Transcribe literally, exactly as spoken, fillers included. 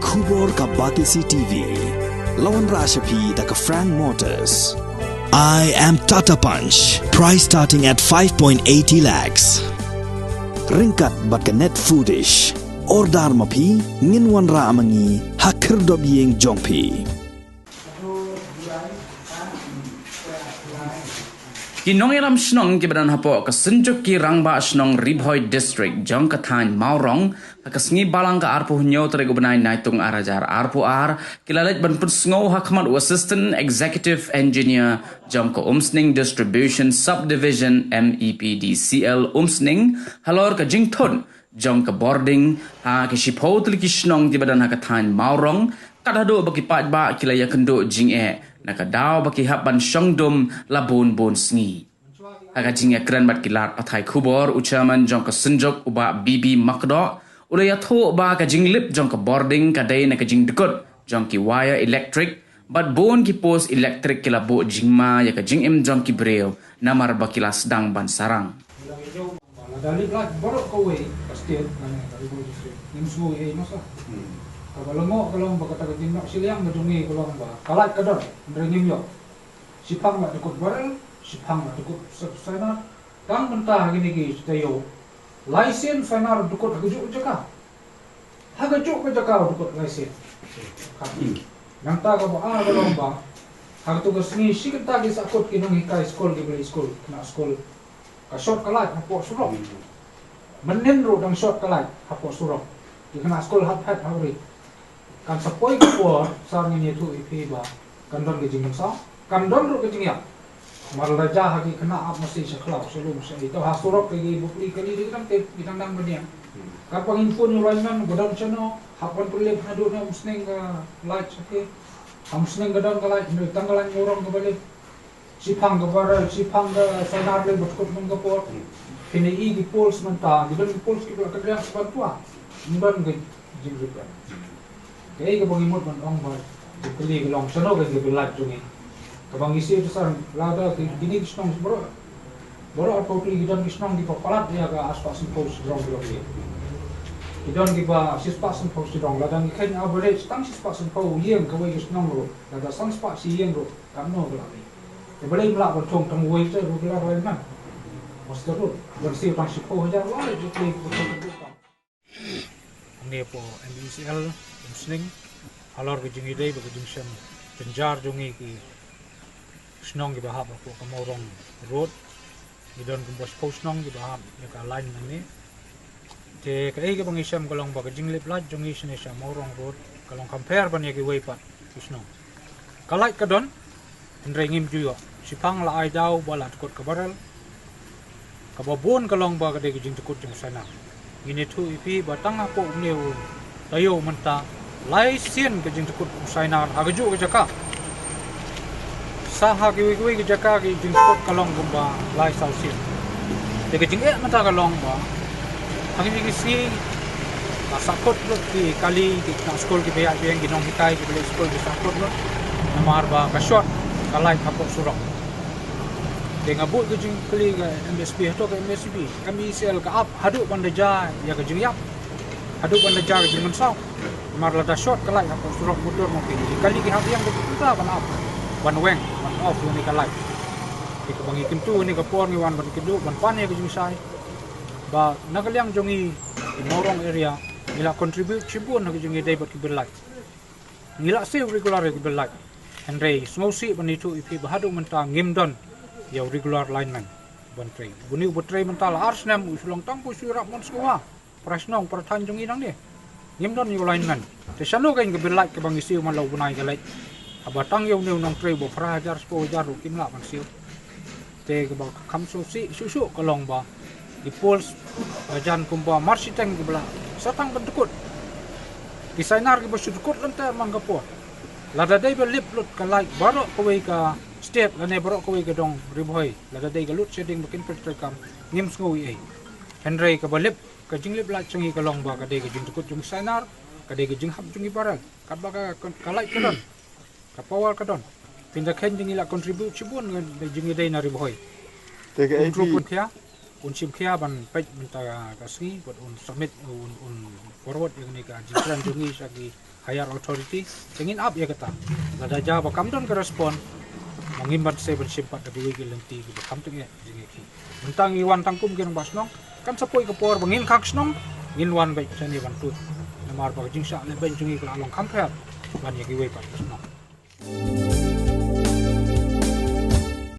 Khubor ka Batesi T V. La wanrah sha phi da ka Frank Motors. I am Tata Punch. Price starting at five point eighty lakhs. Ryngkat bad ka Net Foodish. Order ma phi, ngin wanrah ma ngi ha khyrdop ïing jong phi. Ki nongïalam shnong kiba don hapoh ka Synjuk ki Rangbah Shnong Ri Bhoi District jong ka thaiñ Mawrong, ha ka sngi Balang ka arphew hynñiew tarik u bnai Naitung ar hajar arphew ar, ki la leit ban pynsngew ha khmat u Assistant Executive Engineer jong ka Umsning Distribution Subdivision, M E P D C L Umsning, halor ka jingthut jong ka bording ha ki shiphew tylli ki shnong kiba don ha ka thaiñ Mawrong, kat haduh ba ki paidbah ki la ïakynduh jingeh na ka daw ba ki hap ban shong dum la bun bun sngi. Ha ka jingïakren bad ki lad pathai khubor, u Chairman jong ka Synjuk, u Bah B B Makdoh, u la ïathuh ba ka jinglip jong ka bording ka dei na ka jingdkut jong ki wire elektrik, bad bun ki post elektrik ki la buh jingma ïa ka jingim jong ki briew namar ba ki la sdang ban sarang. Lada lip light baroh kawei ka state, lane ka Ri Bhoi District, ngim sngew ei ei masa. Kaba lyngngoh ka long ba kata ka jingnoh shiliang ka jong ngi ka long ba ka light ka don, hynrei ngim ïoh. Shiphang la dkut barrel, shiphang la dkut sonar. Tang mynta ha kine ki taïew, lai sien sonar dkut ha kajuh ka jaka. Ha kajuh ka jaka dkut lai sien. Nangta kaba ar ka long ba ha kato ka sngi shi kynta ki sahkut ki nonghikai skul, ki blei skul, khynnah skul, ka short ka light hapoh surok. Mynnin ruh dang short ka light hapoh surok. Ki khynnah skul hap phet hap rit. Kan sa poi ka por, sa ngin ïathuh ïa phi ba kan don ka jingmynsaw, kan don ruh ka jingïap. Mar la jia ha ki khynnah ap masi sha khlaw, sha lum, sha ei. To ha surok ki bapli kali dei ki dang tip, ki dang dang bniah. Katba ngin phone ïa u lineman ba don shano, hap ban pynlip haduh na Umsning ka light sha ki. Ha Umsning ka don ka light, hynrei tang ka light Mawrong kaba lip. Shiphang ka barrel, shiphang ka sonar lei ba dkut man ka por. Phin ïohi ki poles mynta, ki don ki poles kiba la kynriang sa ban pua. Ym don ka jingrepair. Kaei kaba ngi mut ban ong ba jingkylli ka long shano ka jingbill light jong ngi. Kaba ngi siew te san lada ki, kine ki shnong baroh, baroh arphew tylli ki don ki shnong kiba palat ïa ka arspah sanphew shidrong ki long ïa. Ki don kiba shispah sanphew shidrong, lada ngi kheiñ average tang shispah sanphew ïing kawei ka shnong ruh, lada san spah shi ïing ruh. Katno ka la dei. Te balei ym lah ban thung tang uwei te ruh ka la roi man. Masta ruh ban siew tang shiphew hajar wai ju klei. Hangne hapoh M E C L Umsning, halor ka jingïadei bad ka jingshem jynjar jong ngi ki shnong kiba hap hapoh ka Mawrong Road. Ngi don kumba shiphew shnong kiba hap ïa ka line nangne. Te kaei kaba ngi shem ka long ba ka jinglip light jong ngi shane sha Mawrong Road ka long compare ban ïa kiwei pat ki shnong. Ka light ka don, hynrei ngim ju ïoh. Shiphang la ai daw ba la dkut ka barrel. Kaba bun ka long ba ka dei ka jingdkut jong u sonar. Ngin ïathuh ïa phi ba tang hapoh une u taïew mynta lai sien ka jingdkut u sonar ha kajuh ka jaka. Sa ha kiwei kiwei ki jaka ki jingdkut ka long kumba lai saw sien. Te ka jingeh mynta ka long ba ha kine ki sngi la sahkut lut ki kali, ki khynnah skul kiba ïaid biang, ki nonghikai, ki blei skul ki sahkut lut namar ba ka short ka light hapoh surok. Te nga buh ka jingkylli ka M S P, hato ka M S P, M E C L ka ap haduh ban da jia ïa ka jingïap, haduh ban da jia ka jingmynsaw. Namar lada short ka light hapoh surok, motor ma phi, ki kali ki hap ïeng da ki kynta ban ap, ban weng, ban off ïa kane ka light. Te kaba ngi kyntu ha kane ka por ngi wan ban kynduh ban pan ïa ka jingshai ba na ka liang jong ngi, ki Mawrong area, ngi la contribute shibun ha ka jingïadei bad ki bill light. Ngi la siew regular ïa ki bill light. Hynrei sngewsih ban ïathuh ïa phi ba haduh mynta ngim don ïa u regular lineman ban trei. Une uba trei mynta la ar snem, u shu long tang ba u shu ïarap mon sngewbha para shnong para thaiñ jong ngi nangne. Ngim don ïa u lineman. Te shano kein ka bill light kaba ngi siew man la u bnai ka leit, haba tang ïa une u nongtrei uba phra hajar shiphew hajar ruh kim lah ban siew. Te kaba kham sngewsih shuh shuh ka long ba ki poles la jan kumba mar shiteng kiba la sa tang ban dkut. Ki sonar kiba shu dkut lynter man ka por. Lada dei ba lip lut ka light baroh kawei ka state lane baroh kawei ka dong Ri Bhoi, lada dei ka load shedding ba kin pyntrei kam, ngim sngew ei ei. Hynrei kaba lip, ka jinglip light jong ngi ka long ba ka dei ka jingdkut jong ki sonar, ka dei ka jinghap jong ki barrel. Katba ka, ka light ka don, ka power ka don, phin da kheiñ jong ngi la contribute shibun ngan da jingïadei na Ri Bhoi. Te kaei phi, Un shim khia ban peit mynta ka sngi bad un submit, un, un forward ïa kane ka jingkren jong ngi sha ki higher authority. Te ngin ap ïa kata. Lada jia ba kam don ka respond, ma ngim ban sa ban shim pat da kiwei ki lynti kiba kham tyngeh jingeh ki. Mynta ngi wan tang kum ki rangbah shnong, kan sa poi ka por ba ngin khang shnong, ngin wan beit shane ban tuid. Namar ba ka jingshah lehbeiñ jong ngi ka la long kham pher ban ïa kiwei pat ki shnong.